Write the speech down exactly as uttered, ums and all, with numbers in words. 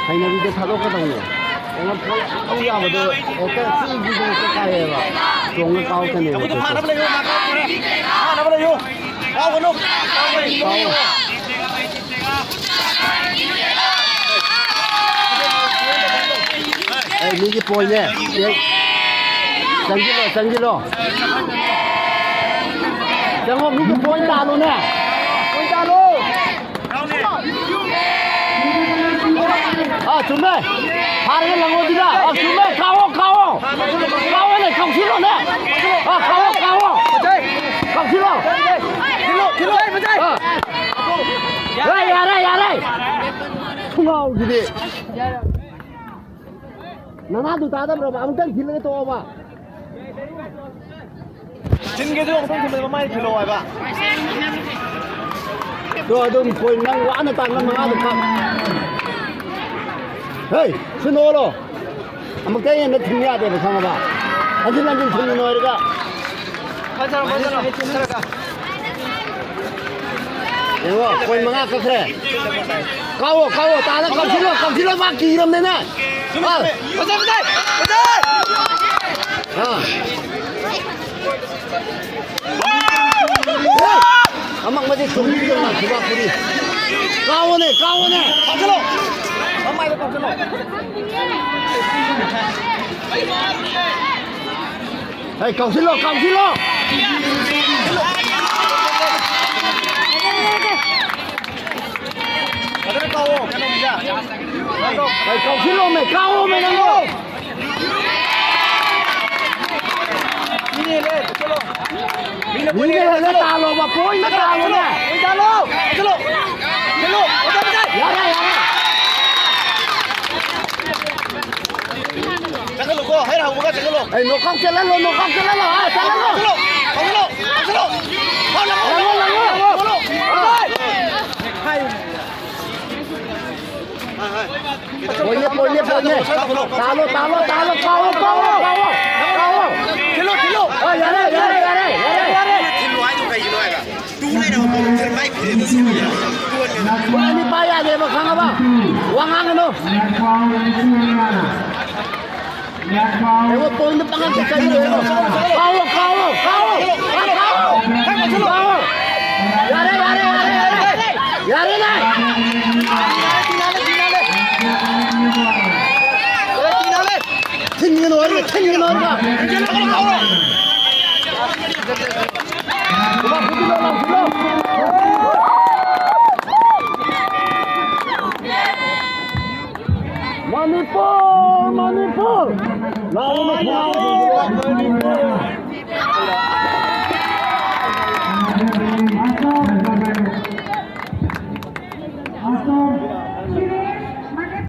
ꯍꯩꯅꯕꯤꯗ ꯊꯥꯗꯣꯛꯀꯗꯧꯅꯦ꯫ ꯀꯩꯅꯣ ꯐꯣꯟ ꯌꯥꯕꯗꯣ ꯍꯦꯛꯇ ꯆꯤꯡ ꯆꯤꯡ ꯍꯦꯛꯇ ꯀꯥꯏꯌꯦꯕ꯫ ꯆꯣꯡꯉ ꯀꯥꯎꯔꯛꯀꯅꯦꯕ꯫ ꯇꯥꯃꯣꯗꯣ ꯐꯥꯅꯕ ꯂꯩꯌꯣ, ꯃꯥ ꯀꯥꯎꯈ꯭ꯔꯦ꯫ ꯐꯥꯅꯕ ꯂꯩꯌꯣ꯫ ꯀꯥꯎꯒꯅꯨ꯫ ꯀꯥꯎꯒꯅꯨ꯫ ꯑꯦ, ꯃꯤꯒꯤ ꯄꯣꯏꯟꯅꯦ꯫ ꯆꯪꯁꯤꯜꯂꯣ, ꯆꯪꯁꯤꯜꯂꯣ꯫ ꯆꯪꯉꯣ, ꯃꯤꯒꯤ ꯄꯣꯏꯟ ꯇꯥꯜꯂꯣꯅꯦ꯫ ꯄꯣꯏꯟ ꯇꯥꯜꯂꯣ꯫ ꯑꯥ, ꯆꯨꯝꯃꯦ꯫ ꯐꯥꯔꯒ ꯂꯪꯉꯣ ꯑꯗꯨꯗ꯫ ꯑꯥ, ꯆꯨꯝꯃꯦ꯫ ꯀꯥꯎꯑꯣ, ꯀꯥꯎꯑꯣ꯫ ꯀꯥꯎꯑꯣꯅꯦ, ꯀꯥꯎꯁꯤꯜꯂꯣꯅꯦ꯫ ꯑꯥ, ꯀꯥꯎꯑꯣ, ꯀꯥꯎꯑꯣ꯫ ꯀꯥꯎꯁꯤꯜꯂꯣ꯫ ꯊꯤꯜꯂꯣ, ꯊꯤꯜꯂꯣ꯫ ꯑꯥ꯫ ꯌꯥꯔꯦ, ꯌꯥꯔꯦ, ꯌꯥꯔꯦ꯫ ꯊꯨꯡꯒꯥꯎꯁꯤꯗꯤ꯫ ꯅꯅꯥꯗꯨ ꯇꯥꯗꯕ꯭ꯔꯕ? ꯑꯃꯨꯛꯇꯪ ꯊꯤꯜꯂꯒ ꯇꯣꯛꯑꯣꯕ꯫ ꯊꯤꯟꯒꯦꯁꯨ ꯑꯃꯨꯛꯇꯪ ꯊꯤꯟꯕꯗ ꯃꯃꯥꯏ ꯊꯤꯜꯂꯣ ꯍꯥꯏꯕ꯫ ꯇꯣ ꯑꯗꯨꯝ ꯄꯣꯏꯟ ꯅꯪ ꯋꯥꯅ ꯇꯥꯟꯕ ꯃꯉꯥꯗꯨ ꯈꯛ꯫ ꯍꯦ, ꯁꯤ ꯅꯣꯛꯑꯣꯂꯣ꯫ ꯑꯃꯨꯛꯇ ꯍꯦꯟꯅ ꯊꯤꯟ ꯌꯥꯗꯦꯕ, ꯈꯪꯉꯕ? ꯍꯟꯖꯤꯟ ꯍꯟꯖꯤꯟ ꯊꯤꯟꯕ ꯅꯣꯏꯔꯒ꯫ ꯐꯖꯔꯣ, ꯐꯖꯔꯣ꯫ ꯌꯦꯡꯉꯣ, ꯄꯣꯏꯟ ꯃꯉꯥ ꯀꯛꯈ꯭ꯔꯦ꯫ ꯀꯥꯎꯑꯣ, ꯀꯥꯎꯑꯣ, ꯇꯥꯅ ꯀꯥꯎꯁꯤꯜꯂꯣ, ꯀꯥꯎꯁꯤꯜꯂꯣ, ꯃꯥ ꯀꯤꯔꯝꯅꯤꯅ꯫ ꯑꯥ꯫ ꯐꯖꯩ, ꯐꯖꯩ, ꯐꯖꯩ! ꯑꯥ꯫ ꯑꯃꯛꯃꯗꯤ ꯆꯨꯝꯃꯤꯗꯅ ꯈꯨꯕꯥꯛ ꯈꯨꯔꯤ꯫ ꯀꯥꯎꯑꯣꯅꯦ, ꯀꯥꯎꯑꯣꯅꯦ꯫ ꯀꯥꯎꯁꯤꯜꯂꯣ꯫ ꯃꯃꯥꯏꯗ ꯀꯥꯎꯁꯤꯜꯂꯣ꯫ ꯍꯩ, ꯀꯥꯎꯁꯤꯜꯂꯣ, ꯀꯥꯎꯁꯤꯜꯂꯣ꯫ ꯐꯖꯅ ꯀꯥꯎꯑꯣ, ꯀꯩꯅꯣꯒꯤꯗ꯫ ꯍꯩ, ꯀꯥꯎꯁꯤꯜꯂꯣꯃꯦ, ꯀꯥꯎꯑꯣꯃꯦ ꯅꯪꯕꯣ꯫ ꯃꯤꯅ ꯍꯦꯜꯂꯦ, ꯆꯠꯂꯣ꯫ ꯃꯤꯅ ꯃꯤꯅ ꯍꯦꯜꯂꯦ, ꯆꯠꯂꯣ꯫ ꯇꯥꯜꯂꯣꯕ, ꯄꯣꯏꯟꯗ ꯇꯥꯜꯂꯣꯅꯦ꯫ ꯄꯣꯏꯟ ꯇꯥꯜꯂꯣ꯫ ꯆꯠꯂꯣ꯫ ꯆꯠꯂꯣ꯫ ꯌꯥꯔꯦ, ꯌꯥꯔꯦ꯫ ꯆꯪꯍꯜꯂꯨꯀꯣ, ꯍꯩ ꯔꯥ ꯍꯧꯕꯒ ꯆꯪꯍꯜꯂꯣ꯫ ꯑꯩ ꯅꯣꯛꯑꯥꯎꯠ ꯆꯠꯍꯜꯂꯣ, ꯅꯣꯛꯑꯥꯎꯠ ꯆꯠꯍꯜꯂꯣ, ꯑꯥ, ꯆꯠꯍꯜꯂꯣ꯫ ꯀꯥꯎꯁꯤꯜꯂꯣ, ꯀꯥꯎꯁꯤꯜꯂꯣ, ꯀꯥꯎꯁꯤꯜꯂꯣ꯫ ꯐꯥꯎꯜ ꯂꯪꯉꯣ, ꯂꯪꯉꯣ, ꯂꯪꯉꯣ, ꯂꯪꯉꯣ꯫ ꯂꯪꯉꯣ꯫ ꯍꯣꯏꯅꯦ, ꯍꯣꯏꯅꯦ, ꯍꯣꯏꯅꯦ꯫ ꯇꯥꯜꯂꯣ, ꯇꯥꯜꯂꯣ, ꯇꯥꯜꯂꯣ, ꯀꯥꯎꯑꯣ, ꯀꯥꯎꯑꯣ, ꯀꯥꯎꯑꯣ, ꯀꯥꯎꯑꯣ꯫ ꯊꯤꯜꯂꯣ, ꯊꯤꯜꯂꯣ꯫ ꯑꯥ, ꯌꯥꯔꯦ, ꯌꯥꯔꯦ, ꯌꯥꯔꯦ, ꯌꯥꯔꯦ, ꯌꯥꯔꯦ꯫ ꯊꯤꯜꯂꯣ ꯍꯥꯏꯗꯣ ꯀꯩꯒꯤꯅꯣ ꯍꯥꯏꯕ? ꯇꯨ ꯂꯩꯔꯕ ꯄꯣꯠꯇꯣ ꯊꯤꯜ ꯃꯥꯏ ꯈꯨꯔꯦꯗ ꯁꯤꯕ ꯌꯥꯏ꯫ ꯄꯨꯡ ꯑꯅꯤ ꯄꯥ ꯌꯥꯗꯦꯕ, ꯈꯪꯉꯕ? ꯋꯥ ꯉꯥꯡꯒꯅꯨ꯫ ꯌꯦꯡꯉꯣ, ꯄꯣꯏꯟꯗ ꯄꯪꯉꯛꯇ ꯆꯠꯂꯤꯗꯣ ꯌꯦꯡꯉꯣ꯫ ꯀꯥꯎꯋꯣ, ꯀꯥꯎꯋꯣ, ꯀꯥꯎꯋꯣ, ꯀꯥꯎꯋꯣ꯫ ꯌꯥꯔꯦ, ꯌꯥꯔꯦ, ꯌꯥꯔꯦ, ꯌꯥꯔꯦ꯫ ꯌꯥꯔꯦꯅꯦ꯫ ꯊꯤꯟꯒꯅꯨ ꯍꯥꯏꯔꯒ, ꯊꯤꯟꯒꯅꯨ ꯍꯥꯏꯔꯒ꯫ ꯃꯅꯤꯄꯨꯔ, ꯃꯅꯤꯄꯨꯔ! ꯂꯥꯎ, ꯂꯥꯎ, ꯂꯥꯎ, ꯂꯥꯎ꯫